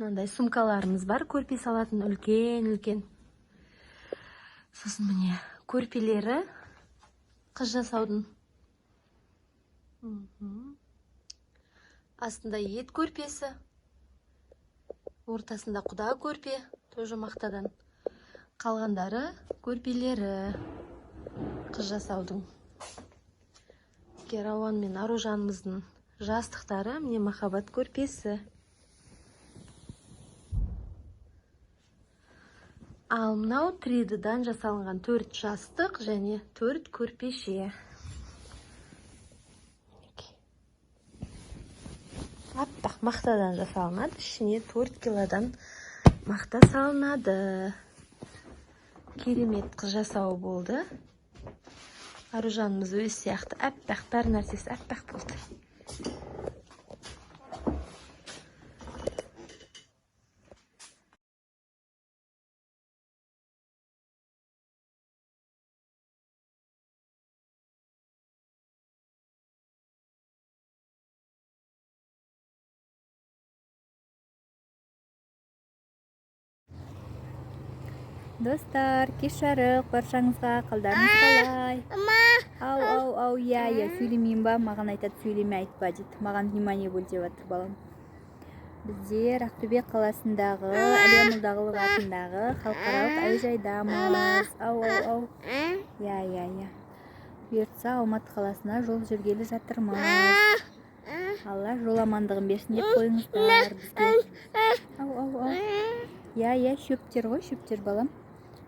Мынандай сумкаларымыз бар, көрпе салатын үлкен-үлкен. Сосын міне көрпелері қыз жасаудың. Астында ет көрпесі, ортасында құда көрпе, тоже мақтадан. Қалғандары көрпелері қыз жасаудың. Рауан мен Аружанымыздың жастықтары, міне махаббат көрпесі. Ал мынау 3D-дан жасалынған 4 жастық және 4 көрпеше. Аппақ мақтадан жасалынады, ішіне 4 килодан мақта салынады. Керемет қыз жасауы болды. Аружанымыз өз сияқты аппақ, бәр нәрсесі аппақ болды. Достар, кеш жарық баршаңызға, қалдарыңыз қалай? Ау, ау, ау, иә, иә, сөйлемеймін ба? Маған айтады, сөйлеме, айтпа дейді. Маған внимание бөл деп жатыр балам. Біздер Ақтөбе қаласындағы Әлия Молдағұлова атындағы халықаралық әуежайдамыз. Ау, ау, ау. Иә, иә, иә. Бұйыртса Алматы қаласына жол жүргелі жатырмыз. Алла жол амандығын берсін деп қойыңыздар бізге. Ау, ау, ау. Иә, иә, шөптер ғой, шөптер балам.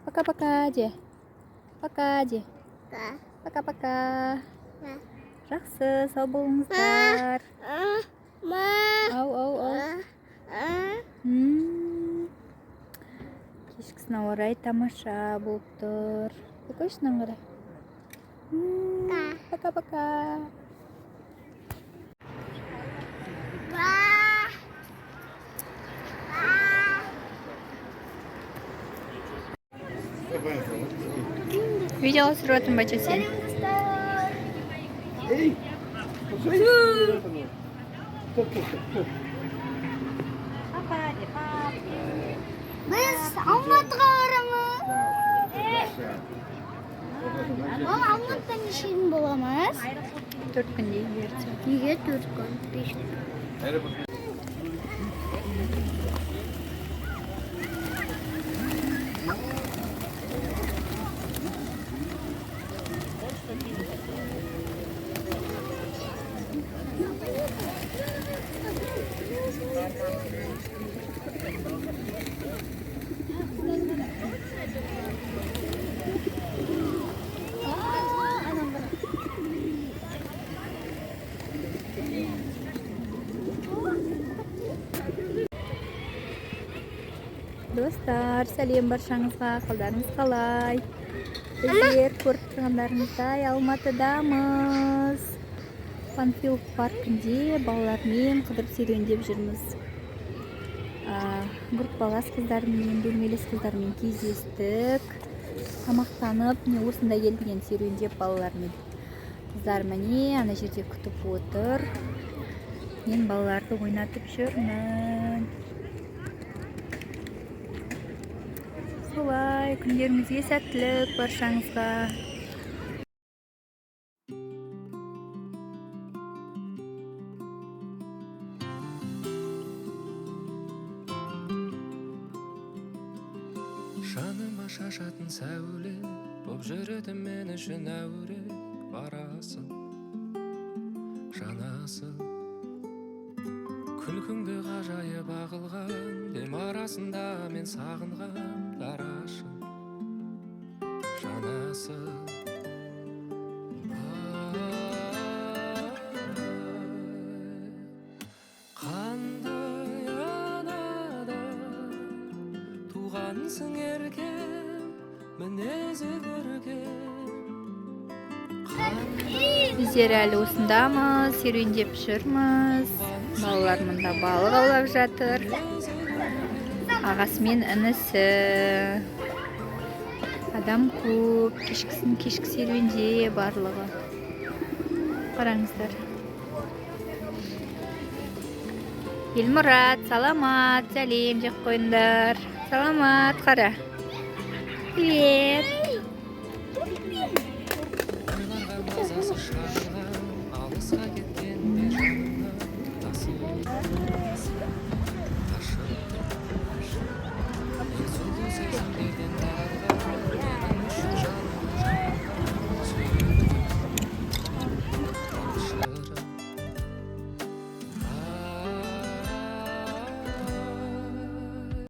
Пока-пока де. Пока де. Пока-пока. Жақсы, сау болыңыздар. Ау, ау, ау. Кешкісін ауа райы тамаша болып тұр. Қойшы мынаны қара. Пока-пока. Видео түсіріп жатырмын ба, сен? Біз Алматыға барамыз. Ал Алматыда неше күн боламыз? 4 күндей бұйыртса. Неге 4 күн? 5 күн. Достар, сәлем баршаңызға, қалдарыңыз қалай? Біздер көріп тұрғандарыңыздай Алматыдамыз. Панфилов паркінде балалармен қыдырып серуендеп жүрміз. Группалас қыздармен, бөлмелес қыздармен кездестік. Тамақтанып, міне осында келдік енді серуендеп балалармен. Қыздар міне ана жерде күтіп отыр. Мен балаларды ойнатып жүрмін. Солай, күндеріңізге сәттілік баршаңызға. Жаныма шашатын сәуле боп жүреді мен үшін әуре барасың, жанасың. Күлкіңді ғажайып ағылған дем арасында мен сағынған дарашым, жанасың. Қандай анадан туғансың еркем, мінезі көркем. Біздер әлі осындамыз, серуендеп жүрміз. Балалар мында балық аулап жатыр. Ағасы мен інісі. Адам көп, кешкісін кешкі серуенде барлығы. Қараңыздар. Елмұрат, саламат, сәлем деп қойыңдар. Саламат, қара. Привет. Ойларға мазасыз шағынан алысқа.